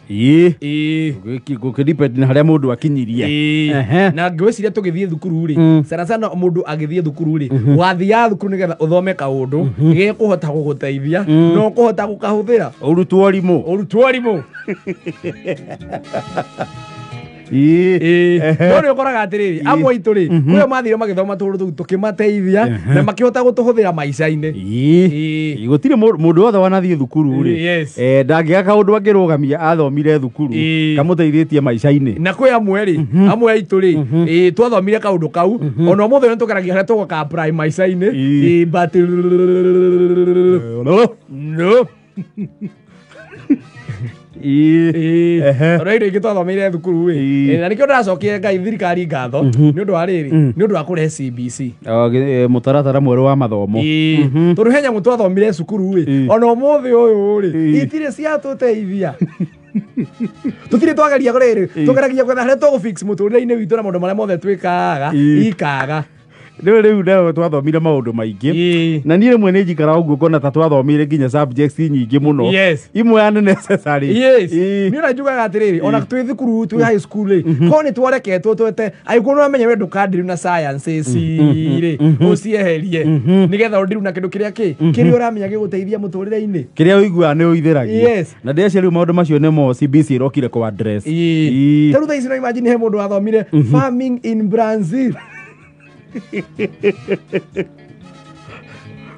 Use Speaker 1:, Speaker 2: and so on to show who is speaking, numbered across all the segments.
Speaker 1: Ĩĩ.
Speaker 2: Ĩĩ.
Speaker 1: Gũkĩdepend na harĩa mũndũ akinyirie.
Speaker 2: Ĩĩ.
Speaker 1: Ehe.
Speaker 2: Na ngwĩciria tũgĩthiĩ thukuru rĩ, sana sana mũndũ agĩthiĩ thukuru rĩ, wathiaga thukuru nĩgetha ũthome kaũndũ gegũhota gũgũteithia na ũkũhota gũkahũthĩra.
Speaker 1: Ũrutwo rimũ.
Speaker 2: Ũrutwo rimũ.
Speaker 1: Ĩĩ.
Speaker 2: Ĩĩ.
Speaker 1: Ehe.
Speaker 2: No nĩ ũkoraga atĩrĩrĩ, amwe aitũ rĩ, kũrĩa mathire magĩthoma tũũndũ tũu tũkĩmateithia na makĩhota gũtũhũthĩra maica-inĩ.
Speaker 1: Ĩĩ.
Speaker 2: Ĩĩ.
Speaker 1: Gũtirĩ mũndũ wothe wanathiĩ thukuru rĩ,
Speaker 2: Yes.
Speaker 1: ndangĩaga kaũndũ angĩrũgamia athomire thukuru
Speaker 2: Ĩĩ.
Speaker 1: kamũteithĩtie maica-inĩ.
Speaker 2: Na kwĩ amwe rĩ, amwe aitũ rĩ, ĩĩ, twathomire kaũndũ kau ona ũmũthĩ nĩ tũgeragia harĩa tũgũka apply maica-inĩ.
Speaker 1: Ĩĩ.
Speaker 2: Ĩĩ, but no.
Speaker 1: Ĩĩ.
Speaker 2: Ĩĩ.
Speaker 1: Ehe.
Speaker 2: Tondũ indo ingĩ twathomeire thukuru rĩ.
Speaker 1: Ĩĩ.
Speaker 2: Ĩĩ, na nĩkĩo ndĩracokia Ngai thirikari ngatho nĩ ũndũ wa rĩrĩ, nĩ ũndũ wa kũrehe CBC.
Speaker 1: O, mũtaratara mwerũ wa mathomo.
Speaker 2: Ĩĩ. Tondũ he nyamũ twathomire cukuru rĩ,
Speaker 1: Ĩĩ.
Speaker 2: ona ũmũthĩ ũyũ rĩ,
Speaker 1: Ĩĩ.
Speaker 2: itirĩ ciatũteithia. Tũtirĩ twageria rĩrĩ, tũgeragia gwetha harĩa tũgũfix mũtũrĩre-inĩ witũ na maũndũ marĩa mothe twĩkaga,
Speaker 1: Ĩĩ.
Speaker 2: ikaga.
Speaker 1: Rĩu nayo twathomire maũndũ maingĩ.
Speaker 2: Ĩĩ.
Speaker 1: Na niĩ rĩmwe nĩ njikaraga ũguo ngona ta twathomire nginya subjects nyingĩ mũno.
Speaker 2: Yes.
Speaker 1: Imwe unnecessary.
Speaker 2: Yes.
Speaker 1: Ĩĩ.
Speaker 2: Niĩ ona njugaga atĩrĩrĩ, ona twĩ thukuru twĩ high school rĩ, korwo nĩ twareketwo twete, angĩkorwo nĩ wamenya we ndũkandiru na sciences rĩ, ũcieherie nĩgetha ũndiru na kĩndũ kĩrĩa kĩ kĩrĩa ũramenya gĩgũteithia mũtũrĩre-inĩ.
Speaker 1: Kĩrĩa ũiguaga nĩ ũithĩragia.
Speaker 2: Yes.
Speaker 1: Na ndĩreciria rĩu maũndũ macio nĩmo CBC ĩrokire kũ address.
Speaker 2: Ĩĩ.
Speaker 1: Ĩĩ.
Speaker 2: Ta rĩu thaa ici no imagine he mũndũ wathomire farming in Brazil.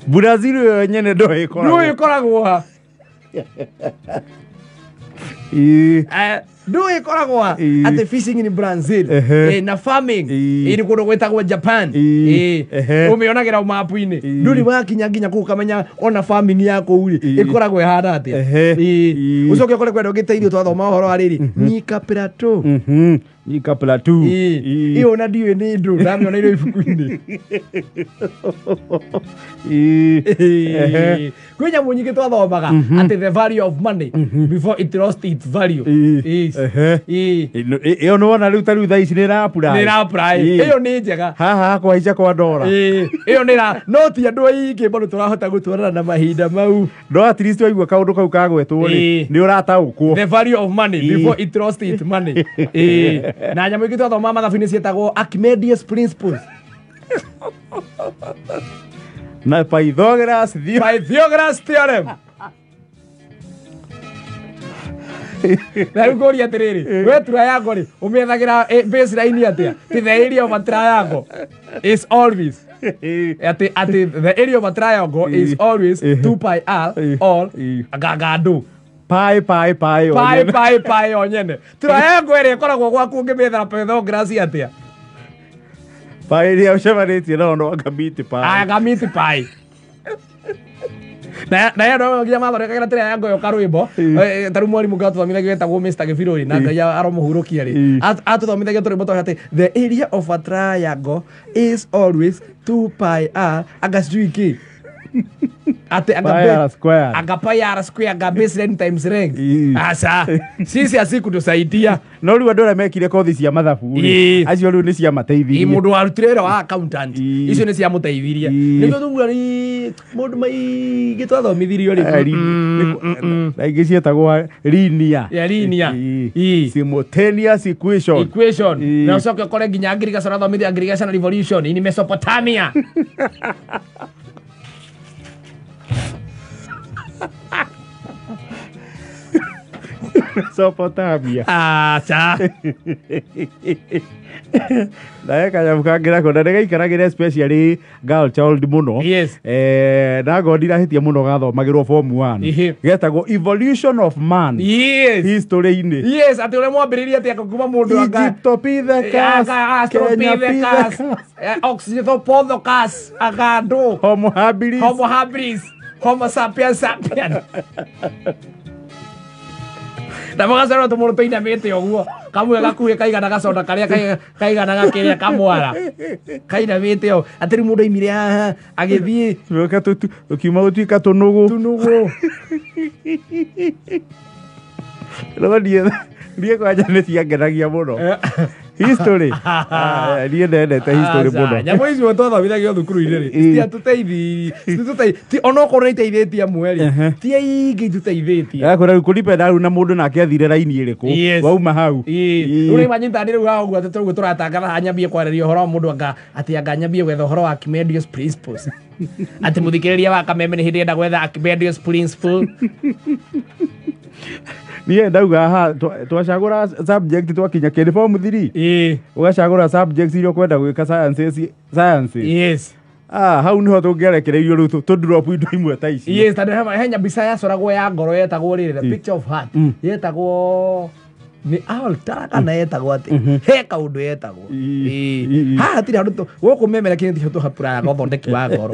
Speaker 1: Brazil ĩyo nyene ndoĩ ĩkoragwo.
Speaker 2: Ndũĩ ĩkoragwo ha?
Speaker 1: Ĩĩ.
Speaker 2: Ndũĩ ĩkoragwo ha?
Speaker 1: Ĩĩ.
Speaker 2: Atĩ fishing in Brazil.
Speaker 1: Ehe.
Speaker 2: Ĩĩ, na farming.
Speaker 1: Ĩĩ.
Speaker 2: Ĩĩ, nĩ kũndũ gwĩtagwo Japan.
Speaker 1: Ĩĩ.
Speaker 2: Ĩĩ.
Speaker 1: Ehe.
Speaker 2: Ũmĩonagĩra mapu-inĩ.
Speaker 1: Ĩĩ.
Speaker 2: Ndũrĩ wakinya nginya kũu ũkamenya ona farming ya kũu rĩ,
Speaker 1: Ĩĩ.
Speaker 2: ĩkoragwo ĩhana atĩa.
Speaker 1: Ehe.
Speaker 2: Ĩĩ.
Speaker 1: Ĩĩ.
Speaker 2: Ũcoke ũkore kwenda ũngĩteithio twathoma ũhoro wa rĩrĩ, Nyika Plateau.
Speaker 1: Nyika Plateau.
Speaker 2: Ĩĩ.
Speaker 1: Ĩĩ.
Speaker 2: Ĩyo ona ndiũĩ nĩ ndũ, ndamĩoneire ibuku-inĩ.
Speaker 1: Ĩĩ. Ehe.
Speaker 2: Ĩĩ. Kwĩ nyamũ nyingĩ twathomaga atĩ the value of money before it lost its value.
Speaker 1: Ĩĩ.
Speaker 2: Yes.
Speaker 1: Ehe.
Speaker 2: Ĩĩ.
Speaker 1: Ĩyo nĩ wona rĩu ta rĩu thaa ici nĩ ĩra apply.
Speaker 2: Nĩ ĩra apply.
Speaker 1: Ĩĩ.
Speaker 2: Ĩyo nĩ njega.
Speaker 1: Haha kũhaica kwa ndora.
Speaker 2: Ĩĩ. Ĩyo nĩ ĩra no ti andũ aingĩ bado tũrahota gũtwarana na mahinda mau.
Speaker 1: No at least waigua kaũndũ kau kagwetwo rĩ,
Speaker 2: Ĩĩ.
Speaker 1: nĩ ũrataũkwo.
Speaker 2: The value of money
Speaker 1: Ĩĩ.
Speaker 2: before it lost its money. Ĩĩ. Na nyamũ ingĩ twathoma mathabu-inĩ ciĩtagwo Archimedes principles.
Speaker 1: Na Pythagoras theorem.
Speaker 2: Pythagoras theorem. Na rĩu ngũria atĩrĩrĩ, we triangle rĩ, ũmĩethagĩra baseline atĩa? Ti the area of a triangle is always atĩ the area of a triangle is always 2 pi r or ngangandũ.
Speaker 1: Pi pi pi.
Speaker 2: Pi pi pi o nyene. Triangle ĩrĩa ĩkoragwo gwaku ũngĩmĩethera Pythagoras atĩa?
Speaker 1: Pi ĩrĩa ũcemanĩtie nao no anga meet pi.
Speaker 2: Anga meet pi. Na na no nginya mathondekagĩra triangle ĩyo karwĩmbo. Ta rĩu mwarimũ ngatũthomithagia wetagwo Mr. Gĩbirũ rĩ, na Ngai aromũhurũkia rĩ, atũthomithagia tũrwĩmbo twa atĩ the area of a triangle is always 2 pi r anga sijui kĩ. Ate anga
Speaker 1: Pi r square.
Speaker 2: Anga pi r square anga baseline times length.
Speaker 1: Ĩĩ.
Speaker 2: Aca. Sisi asikutusaidia.
Speaker 1: No rĩu andũ arĩa mekire kothi cia mathabu rĩ,
Speaker 2: Ĩĩ.
Speaker 1: acio rĩu nĩ ciamateithirie.
Speaker 2: Ĩ, mũndũ warutire wĩra wa accountant
Speaker 1: Ĩĩ.
Speaker 2: icio nĩ ciamũteithirie.
Speaker 1: Ĩĩ.
Speaker 2: Nĩkĩo tuguga rĩ maũndũ maingĩ twathomithirio rĩ.
Speaker 1: Na ingĩ ciĩtagwo linear.
Speaker 2: Yeah, linear.
Speaker 1: Ĩĩ.
Speaker 2: Ĩĩ.
Speaker 1: Simultaneous equation.
Speaker 2: Equation.
Speaker 1: Ĩĩ.
Speaker 2: Na ũcoke ũkore nginya ngirigaca ũrathomithia ngirigaca na revolution in Mesopotamia.
Speaker 1: Mesopotamia.
Speaker 2: Aca.
Speaker 1: Na he kanyamũ kangĩ nako na nĩgaikaragĩra especially girl child mũno.
Speaker 2: Yes.
Speaker 1: Na ngorwo ndirahĩtia mũno gathomagĩrwo form 1.
Speaker 2: Ĩhĩ.
Speaker 1: Getagwo evolution of man.
Speaker 2: Yes.
Speaker 1: History-inĩ.
Speaker 2: Yes, atĩ ũrĩa mwambĩrĩirie atĩ kuma mũndũ anga
Speaker 1: Egyptopithecus,
Speaker 2: Australopithecus,
Speaker 1: Kenyapithecus,
Speaker 2: Oxytopithecus, Agado,
Speaker 1: Homo habilis.
Speaker 2: Homo habilis, Homo sapiens sapien. Na magacorwo tũmũndũ tũinamĩte ũguo, kamwe gakuhĩ kaigana gaconda karĩa kaiganaga kĩrĩa kamwara kainamĩte ũũ, atĩ rĩu mũndũ aimire haha agĩthiĩ
Speaker 1: Tũgĩũka tũkiuma gũtuĩka tũnũgũ.
Speaker 2: Tũnũgũ.
Speaker 1: No niĩ Niĩ kwanja nĩ ciangenagia mũno. History. Niĩ ndendete history mũno.
Speaker 2: Nyamũ icio twathomithagio thukuru-inĩ rĩ, citiatũteithirie, cititũteithĩtie onokorwo nĩ iteithĩtie amwe rĩ, ti aingĩ ituteithĩtie.
Speaker 1: Yakwĩra rĩu kũripenda rĩu na mũndũ nake athire raini ĩrĩkũ
Speaker 2: Yes.
Speaker 1: wauma hau.
Speaker 2: Rĩu nĩ manyita nĩ rĩu haha ũguo atĩ tũguo tũratangatha haha nyambie kwarĩria ũhoro wa mũndũ anga atĩ anga nyambie gwetha ũhoro wa Archimedes principles, atĩ mũthikĩrĩria wa Kameme nĩ hĩndĩ enda gwetha Archimedes principle.
Speaker 1: Niĩ ndauga haha twacagũra subject twakinya kĩndĩ form 3,
Speaker 2: Ĩĩ.
Speaker 1: ũgacagũra subjects iria ũkwenda gwĩka, sciences, sciences.
Speaker 2: Yes.
Speaker 1: Ah, hau niho tũngĩarekereirio rĩu tũ drop indo imwe ta icio.
Speaker 2: Yes, tondũ he mbica yacoragwo ya ngoro yetagwo rĩrĩ, the picture of heart, yetagwo nĩ altar kana yetagwo atĩ he kaũndũ yetagwo.
Speaker 1: Ii.
Speaker 2: Ĩĩ. Haha hatirĩ handũ gũkũ memera kĩndũ tiho tũhapuraga ũthondeki wa ngoro.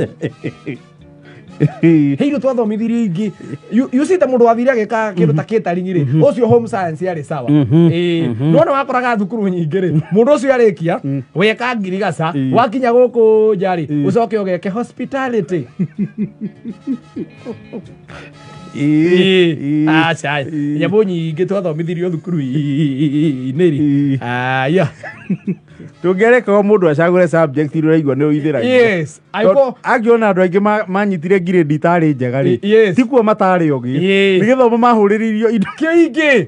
Speaker 2: He indo twathomithirie ingĩ. You see, ta mũndũ wathire agĩka kĩndũ ta catering rĩ, ũcio home science yarĩ sawa. Ĩĩ, no nĩ wakoraga thukuru nyingĩ rĩ, mũndũ ũcio arĩkia weka ngirigaca, wakinya gũkũ nja rĩ, ũcoke ũgeke hospitality.
Speaker 1: Ii.
Speaker 2: Aca, nyamũ nyingĩ twathomithirio thukuru-inĩ rĩ, aya.
Speaker 1: Tũngĩarekaga mũndũ acagũre subject iria ũraigua nĩ ũithĩragia.
Speaker 2: Yes, angĩkorwo
Speaker 1: Angĩona andũ aingĩ manyitire grade itarĩ njega rĩ,
Speaker 2: Yes.
Speaker 1: tikuo matarĩ ogĩ,
Speaker 2: Ĩĩ.
Speaker 1: nĩ gĩthomo mahũrĩrĩirio indo
Speaker 2: kĩingĩ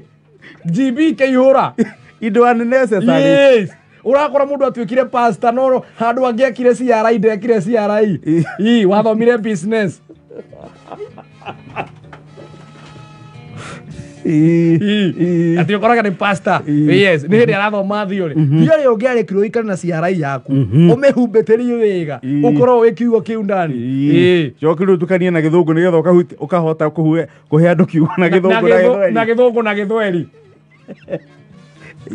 Speaker 2: GB kĩihũra
Speaker 1: indo unnecessary.
Speaker 2: Yes, ũrakora mũndũ atuĩkire pastor no handũ angĩekire CRI ndekire CRI. Ii, wathomire business.
Speaker 1: Ii. Ii.
Speaker 2: Atĩ ũkoraga nĩ pastor. Yes, nĩ hĩndĩ arathoma theory. Theory ũngĩarĩkirwo ũikare na CRI yaku, ũmĩhumbĩtĩrie wega, ũkorwo wĩ kiugo kĩu ndani.
Speaker 1: Ii. Coke rĩu ũtukanie na gĩthũngũ nĩgetha ũkahota kũhe andũ kiugo na gĩthũngũ na gĩthweri.
Speaker 2: Na gĩthũngũ na gĩthweri.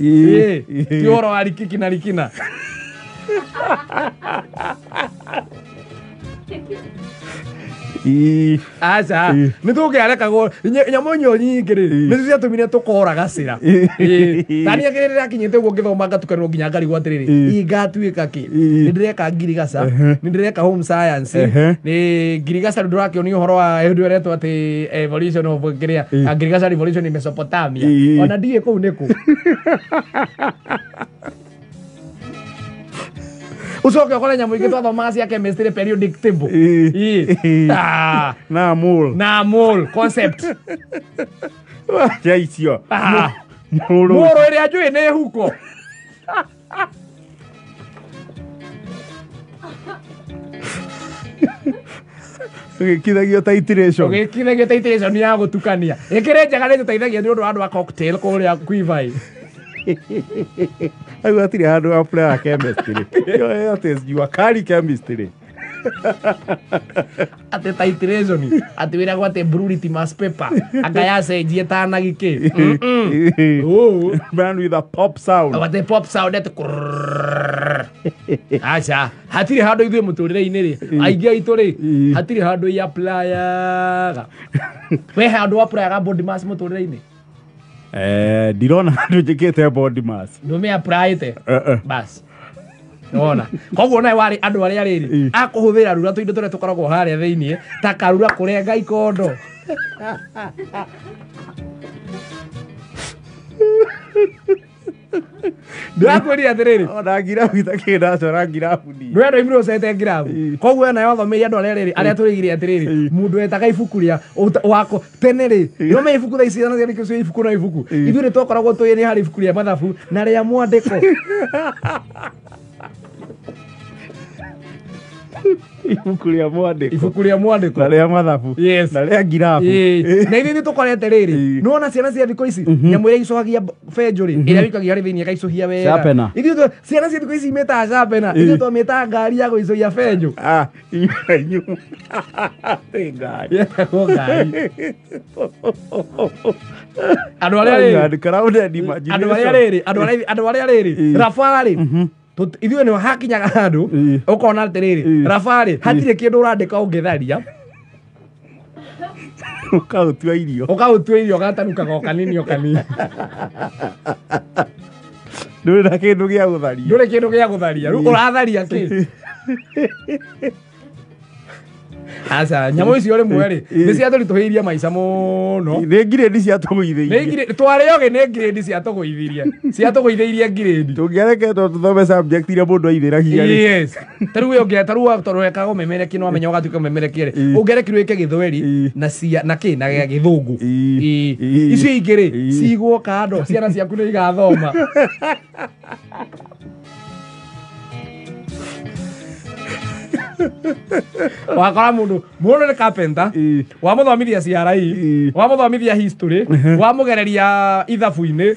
Speaker 1: Ii.
Speaker 2: Ĩĩ, ti ũhoro wa rikiki na rikina.
Speaker 1: Ii.
Speaker 2: Aca, nĩ tũngĩarekagwo nyamũ nyo nyingĩ rĩ, nĩcio ciatũmire tũkora gacĩra. Ta niĩ kĩrĩa ndĩrakinyĩte ũguo ngĩthoma ngatukanĩrwo nginya ngarigwo atĩrĩrĩ, ingatuĩka kĩ? Nĩ ndĩreka ngirigaca, nĩ ndĩreka home science, nĩ ngirigaca rĩu ndĩrakĩonio ũhoro wa hĩndĩ ĩyo ĩretwo atĩ evolution of kĩrĩa, ngirigaca revolution in Mesopotamia. Ona ndiĩ kũu nĩkũ. Ũcoke ũkore nyamũ ingĩ twathomaga cia chemistry, periodic table.
Speaker 1: Ii.
Speaker 2: Ĩĩ. Ah.
Speaker 1: Na mole.
Speaker 2: Na mole concept.
Speaker 1: Wacha icio.
Speaker 2: Ah.
Speaker 1: Mũrũ.
Speaker 2: Mũrũ ĩrĩa njũĩ nĩ huko.
Speaker 1: Ũgĩkithagio titration.
Speaker 2: Ũgĩkithagio titration ya gũtukania. Ĩkĩrĩ njega, nĩ tũteithagia nĩ ũndũ wa andũ a cocktail kũrĩa Kwivai.
Speaker 1: Hau hatirĩ handũ apply chemistry. Ĩyo atĩ jua kali chemistry.
Speaker 2: Atĩ titration, atĩ wĩragwo atĩ blue litmus paper anga yacenjie tanagi kĩ. Oh.
Speaker 1: Man with a pop sound.
Speaker 2: Atĩ pop sound, atĩ kurrrr. Aca, hatirĩ handũ ithuĩ mũtũrĩre-inĩ rĩ, aingĩ aitũ rĩ, hatirĩ handũ i applyaga. We handũ applyaga body mass mũtũrĩre-inĩ?
Speaker 1: Ndirona handũ njĩkĩte body mass.
Speaker 2: Ndũmĩ applyĩte?
Speaker 1: Eh, eh.
Speaker 2: Bas, wona koguo nawe warĩ andũ arĩa rĩrĩ akũhũthĩra rura tũindo tũrĩa tũkoragwo harĩa thĩiniĩ ta karura kũrenga ikondo. Ndĩrakwĩrire atĩrĩrĩ,
Speaker 1: Ona ngirabu itakĩrĩ ndacora ngirabu niĩ.
Speaker 2: ndwenda imire ũcete ngirabu. Koguo nayo wathomeire andũ arĩa rĩrĩ arĩa tũrĩgire atĩrĩrĩ, mũndũ wetaga ibuku rĩa wako tene rĩ, no ibuku thaa ici ciana ciandĩkĩtwo ibuku no ibuku. Ithuĩ nĩ twakoragwo tũĩ nĩ harĩ ibuku rĩa mathabu na rĩa mwandĩko.
Speaker 1: Ibuku rĩa mwandĩko.
Speaker 2: Ibuku rĩa mwandĩko.
Speaker 1: Na rĩa mathabu.
Speaker 2: Yes.
Speaker 1: Na rĩa ngirabu.
Speaker 2: Ĩĩ. Na ithuĩ tũkorete rĩrĩ, nĩwona ciana cia thikũ ici, nyamũ ĩrĩa icohagia benjũ rĩ, ĩrĩa wĩikagia harĩ thĩinĩ ĩgaicũhia wega.
Speaker 1: Sharpener.
Speaker 2: Ithuĩ ciana cia thikũ ici imĩtaga sharpener, ithuĩ twamĩtaga ngari ya gũicũhia benjũ.
Speaker 1: Ah, inyuĩ. Nĩ ngari.
Speaker 2: Yetagwo ngari. Andũ arĩa rĩrĩ,
Speaker 1: God, crowded imagination.
Speaker 2: Andũ arĩa rĩrĩ, andũ arĩa rĩrĩ, raba rĩ, ithuĩ nĩ hakinyaga handũ ũkona atĩrĩrĩ, raba rĩ, hatirĩ kĩndũ ũrandĩka ũngĩtharia.
Speaker 1: Ũkaũtua irio.
Speaker 2: Ũkaũtua irio, gatanukaga o kanini o kanini.
Speaker 1: Ndũrĩ na kĩndũ gĩa gũtharia.
Speaker 2: Ndũrĩ kĩndũ gĩa gũtharia. Rĩu ũratharia kĩ? Aca nyamũ icio rĩmwe rĩ nĩ ciatũritũhĩirie maica mũno.
Speaker 1: Nĩ ngirĩndi ciatũgũithĩirie.
Speaker 2: Nĩ ngirĩndi twarĩ ogĩ, nĩ ngirĩndi ciatũgũithirie, ciatũgũithĩirie ngirĩndi.
Speaker 1: Tũngĩareketwo tũthome subject iria mũndũ aithĩragia rĩ.
Speaker 2: Yes, tarĩu we ũngĩ tarĩu tondũ wekaga ũmemerekia nĩ wamenya ũgatuĩka ũmemerekia rĩ, ũngĩarekirwo wĩke gĩthweri na cia na kĩ na gĩa gĩthũngũ. Icio ingĩ rĩ cigwo kando, ciana ciaku nĩ igathoma. Wakora mundu mundu nĩ carpenter, wamuthomithia CRE, wamuthomithia history, wamugereria ithabu-inĩ.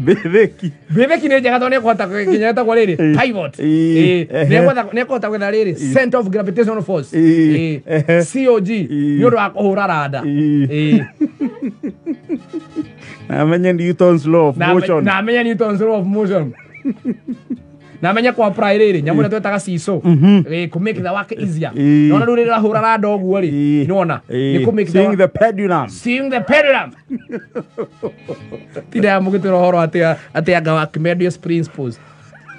Speaker 1: Mbĩthĩki.
Speaker 2: Mbĩthĩki nĩ njega tondũ nĩekũhota kinya ĩtagwo rĩrĩ pivot. Nĩekũhota gwetha rĩrĩ center of gravitational force. COG nĩ ũndũ wa kũhũra randa.
Speaker 1: Na amenye Newton's law of motion.
Speaker 2: Na amenye Newton's law of motion. Na amenye kwa apply rĩrĩ nyamũ ĩrĩa twetaga ciso kũ make the work easier. Nona rĩu rĩrĩa ũrahũra randa ũguo rĩ, nĩwona nĩ kũ make the
Speaker 1: Seeing the pendulum.
Speaker 2: Seeing the pendulum. Tinda ya mũgĩtwĩra ũhoro atĩ atĩ anga Archimedes principles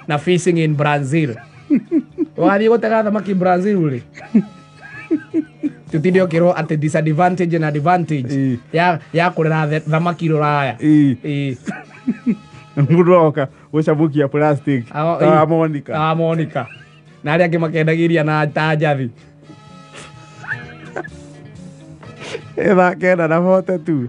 Speaker 2: na fishing in Brazil. Ũgathiĩ gũtega thamaki Brazil rĩ, tũtinde ũkĩrwo atĩ disadvantage and advantage ya kũrera thamaki rũraya.
Speaker 1: Mũndũ oka gũcamũkia plastic ta Monica.
Speaker 2: Ta Monica. Na arĩa angĩ makendagia na ta njathi.
Speaker 1: 9:42.